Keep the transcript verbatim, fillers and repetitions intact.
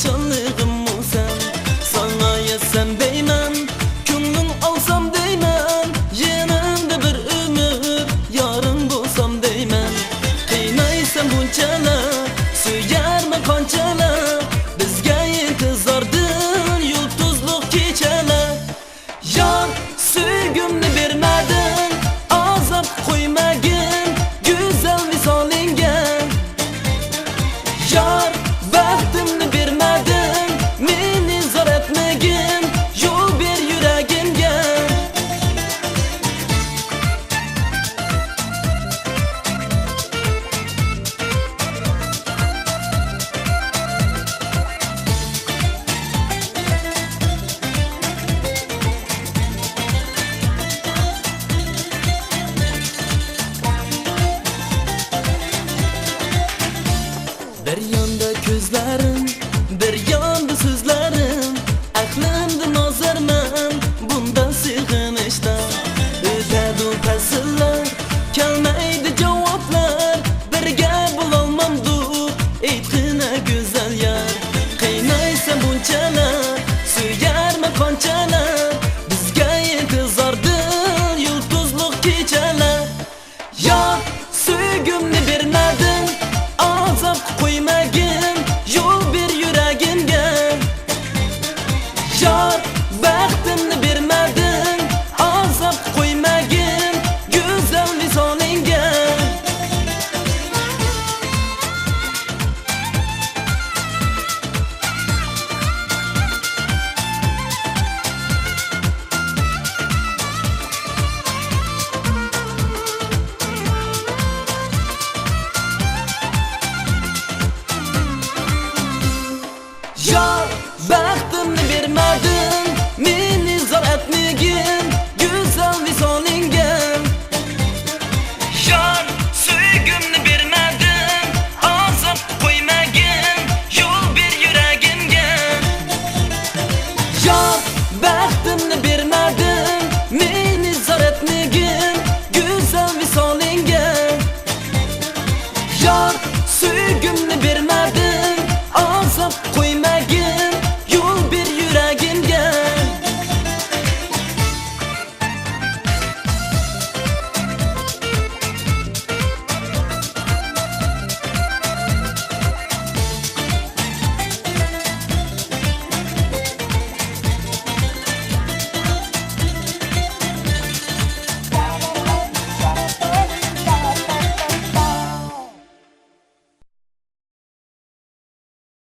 شاللىغىممۇ سەن، ساڭا يەتسەم دەيمەن، كۆڭلۈڭ ئالسام دەيمەن، يېنىڭدا بىر ئۆمۈر يارىڭ بولسام دەيمەن. قىينايسەن بۇنچىلا، سۆيەرمەن قانچىلا، بىزگە ئىنتىزاردىن يۇلتۇزلۇق كېچىلەر. يار، سۆيگۈمنى بەرمەدىڭ، ئازابقا قويمىغىن گۈزەل ۋىسالىڭگە. يار، بەختىمنى بەرمەدىڭ، مېنى زار ئەتمىگىن، يول بەر يۈرەگىمگە. بىر ياندا كۆزلىرىڭ، بىر ياندا سۆزلىرىڭ، ئەقلىمدىن ئازارمەن بۇنداق سېغىنىشتا. ئۆتىدۇ پەسىللەر، كەلمەيدۇ جاۋابلار، بىرگە بولالمامدۇق ئېيتقىنە گۈزەل يار. قىينايسەن بۇنچىلا، سۆيەرمەن قانچىلا، بىزگە ئىنتىزاردىن يۇلتۇزلۇق كېچىلەر. يار، سۆيگۈمنى بەرمەدىڭ، ئازابقا قويمىغىن، يول بەر يۈرەگىمگە. يار، بەختىمنى بەرمەدىڭ، ئازابقا قويمىغىن، گۈزەل ۋىسالىڭگە. يار، بەختىمنى بەرمەدىڭ، مېنى زار ئەتمىگىن، گۈزەل ۋىسالىڭگە. يار، سۆيگۈمنى بەرمەدىڭ، ئازابقا قويمىغىن، يول بەر يۈرەگىمگە. يار، بەختىمنى بەرمەدىڭ، مېنى زار ئەتمىگىن، گۈزەل ۋىسالىڭگە. يار، سۆيگۈمنى بەرمەدىڭ، ئازاب قويما